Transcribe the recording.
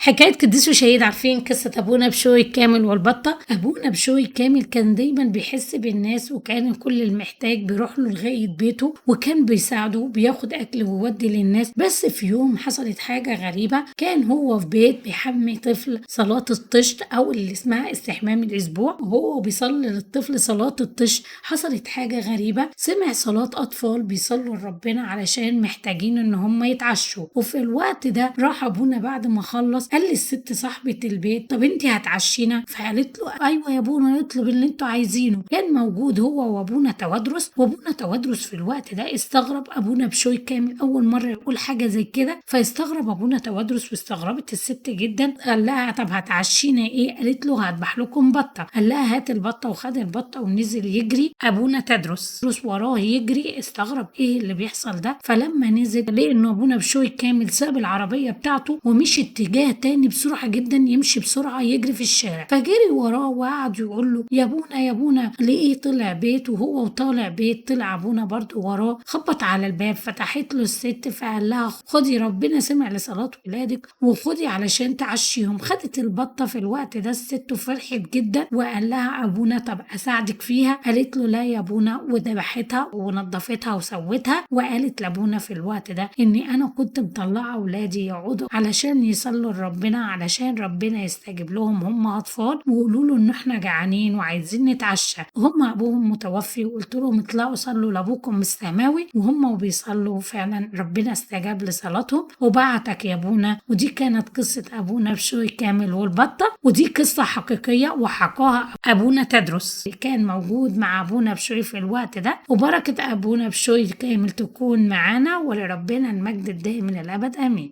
حكاية قديس وشهيد. عارفين قصة أبونا بشوي كامل والبطة؟ أبونا بشوي كامل كان دايما بيحس بالناس، وكان كل المحتاج بيروح له لغاية بيته وكان بيساعده بياخد أكل ويودي للناس. بس في يوم حصلت حاجة غريبة، كان هو في بيت بيحمي طفل صلاة الطشت أو اللي اسمها استحمام الأسبوع، وهو بيصلي للطفل صلاة الطشت حصلت حاجة غريبة، سمع صلاة أطفال بيصلوا لربنا علشان محتاجين إن هم يتعشوا. وفي الوقت ده راح أبونا بعد ما خلص قال للست صاحبة البيت طب انتي هتعشينا؟ فقالت له ايوه يا ابونا يطلب اللي انتوا عايزينه. كان موجود هو وابونا توادرس، وابونا توادرس في الوقت ده استغرب ابونا بشوي كامل اول مره يقول حاجه زي كده، فاستغرب ابونا توادرس واستغربت الست جدا. قال لها طب هتعشينا ايه؟ قالت له هذبح لكم بطه. قال لها هات البطه، وخد البطه ونزل يجري. ابونا تدرس وراه يجري، استغرب ايه اللي بيحصل ده. فلما نزل لقى ان ابونا بشوي كامل ساب العربيه بتاعته ومشي اتجاه تاني بسرعة جدا، يمشي بسرعة يجري في الشارع. فجري وراه وقعد يقول له يا ابونا يا ابونا. لقيه طلع بيت، وهو وطالع بيت طلع ابونا برضو وراه، خبط على الباب، فتحت له الست فقال لها خدي ربنا سمع لصلاة ولادك وخدي علشان تعشيهم. خدت البطة في الوقت ده الست وفرحت جدا، وقال لها ابونا طب اساعدك فيها؟ قالت له لا يا ابونا، وذبحتها ونظفتها وسوتها. وقالت لابونا في الوقت ده اني انا كنت مطلعة ولادي يقعدوا علشان يصلوا لربنا علشان ربنا يستجيب لهم، هم اطفال، وقولوا له ان احنا جعانين وعايزين نتعشى، وهم ابوهم متوفي، وقلت لهم اطلعوا صلوا لابوكم السماوي، وهم وبيصلوا فعلا ربنا استجاب لصلاتهم وبعتك يا ابونا. ودي كانت قصة ابونا بشوي كامل والبطة، ودي قصة حقيقية وحكاها ابونا تدرس، كان موجود مع ابونا بشوي في الوقت ده. وبركة ابونا بشوي كامل تكون معانا، ولربنا المجد الدائم من الابد، امين.